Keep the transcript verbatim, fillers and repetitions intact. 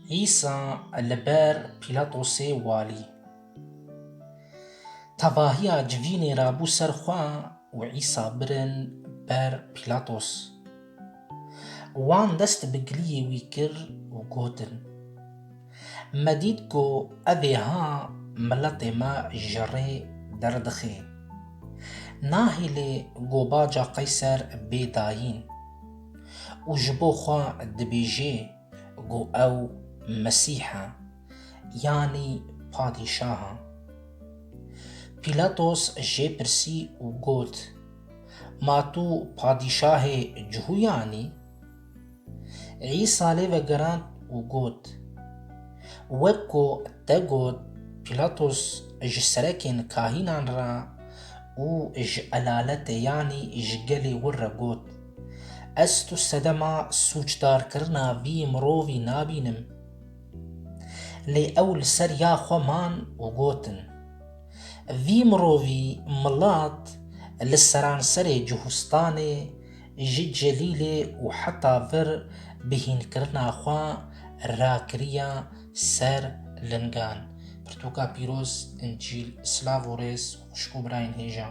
Îsa li ber Pîlatosê walî. Tevahiya civînê rabû ser xwe û Îsa birin ber Pîlatos. Wan dest bi giliyê wî kir û gotin, Me dît ku ev ê ha miletê me ji rê derdixê. Nahêlê ku baca Qeyser bê dayîn û ji bo xwe dibêjê ku ew Mesîh e, yanî padîşah e. Pîlatos jê pirsî û got, Ma tu padîşahê Cihûyan î? Îsa lê vegerand û got, Wek ku te got, Pîlatos ji serekên kahînan re û ji elalete, yanî ji gelê wir re got, Ez tu sedema sûcdarkirina vî mirovî nabînim. Lê ew li ser ya xwe man û gotin, Vî mirovî milat li seranserê Cihûstanê ji Celîlê û heta vir bi hînkirina xwe rakiriya ser lingan. Pirtûka pîroz, Încîl. Silav û rêz, xwişk û birayên hêja.